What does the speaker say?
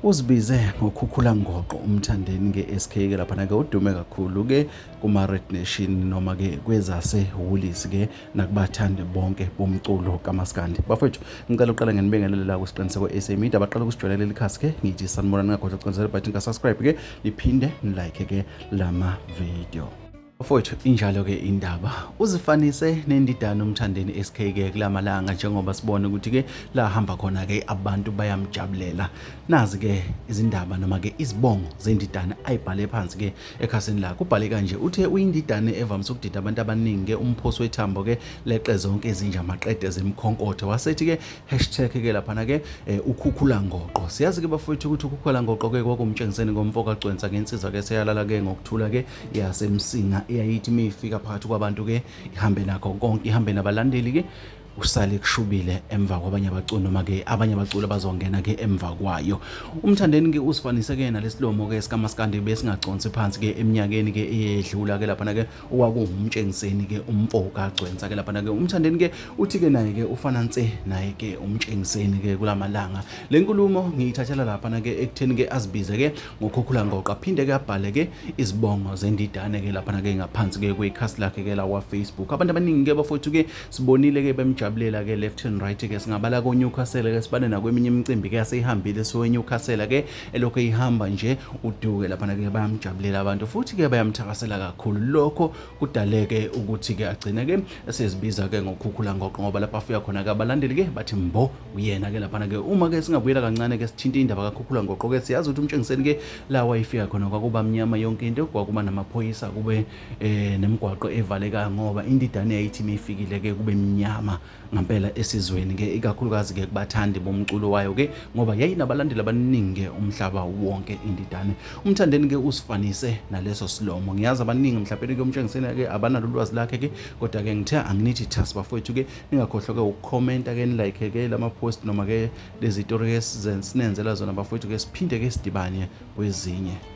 Uzibize ngokhukhula ngoqo uMthandeni ke-SK ke laphana ke udume kakhulu ke kuma-Red Nation noma ke kwezase Woolies ke nakubathandi bonke bomculo kaMaskandi. Bafowethu, ngicela uqale ngenibingelele la kuSiqiniseko SA Media. Abaqala ukusijwayela leli khasi ke ngithi sanibona, ningakhohlwa ukucindezela ibutton ka-subscribe ke niphinde nilike ke lama video. Bafowethu, injalo ke indaba. Uzifanise nendidane uMthandeni SK ke kulamalanga njengoba sibona ukuthi ke la hamba khona ke abantu bayamjabulela. Nazi ke izindaba noma ke izibongo zendidane ayibhale phansi ke ekhasini lakhe. Ubhale kanje, uthe uyindidane evamise ukudida abantu abaningi ke, umphosi wethambo ke leqe zonke izinja maqede zimkhonkothe. Wasethi ke hashtag ke laphana ke ukhukhula ngoqo. Siyazi ke bafowethu ukuthi ukhukhula ngoqo ke kwakumtshengiseni ngomfo kaGcwensa ke, insizwa ke seyalala ke ngokuthula ke yasemsinga, eyayithi mifika phakathi kwabantu ke ihambe nakho konke, ihambe nabalandeli ke, usale kushubile emva kwabanye abaculi noma ke abanye abaculi abazongena ke emva kwayo. Umthandeni ke usifanise ke nalesilomo ke sikaMaskandi besingaconsi phansi ke eminyakeni ke eyedlula ke laphana ke, owakuwumtshengiseni ke umfo kaGcwensa ke laphana ke. Umthandeni ke uthi ke naye ke ufana nse naye ke umtshengiseni ke kulamalanga. Le nkulumo ngiyithathela laphana ke ekutheni ke azibize ke ngokhukhula ngoqa, aphinde ke abhale ke izibongo zendidane ke laphana ke ngaphansi ke kwekhasi lakhe ke la kwa Facebook. Abantu abaningi ke bafowethu ke sibonile ke bemjabulela ke left and right ke, singabala ko Newcastle ke, sibane nakweminye imicimbi ke yaseyihambile so eNewcastle ke elokhu ihamba nje uduke laphana ke, bayamjabulela abantu futhi ke bayamthakasela kakhulu. Lokho kudaleke ukuthi ke agcine ke esezibiza ke ngokhukhula ngoqo, ngoba lapha afika khona ke abalandeli ke bathi mbo uyena ke laphana ke. Uma ke singabuyela kancane ke sithinte indaba kakhukhula ngoqo ke, siyazi ukuthi umtshengiseni ke la wayefika khona kwakuba mnyama yonke into, kwakuba namaphoyisa, kube nemigwaqo evalekayo, ngoba indidane yayithi ifikile ke kube mnyama ngampela esizweni ke, ikakhulukazi ke kubathandi bomculo wayo ke, ngoba yayinabalandeli abaningi ke umhlaba wonke indidane. Umthandeni ke usifanise naleso silomo. Ngiyazi abaningi mhlawumbe ke umtshengiseni ke abanalo ulwazi lakhe ke, kodwa ke ngithe anginithi thasi bafowethu ke, ningakhohlwa ke ukukhomenta ke, nilike ke lama post noma ke lezi story ke sinenzela zona bafowethu ke. Siphinde ke sidibane kwezinye.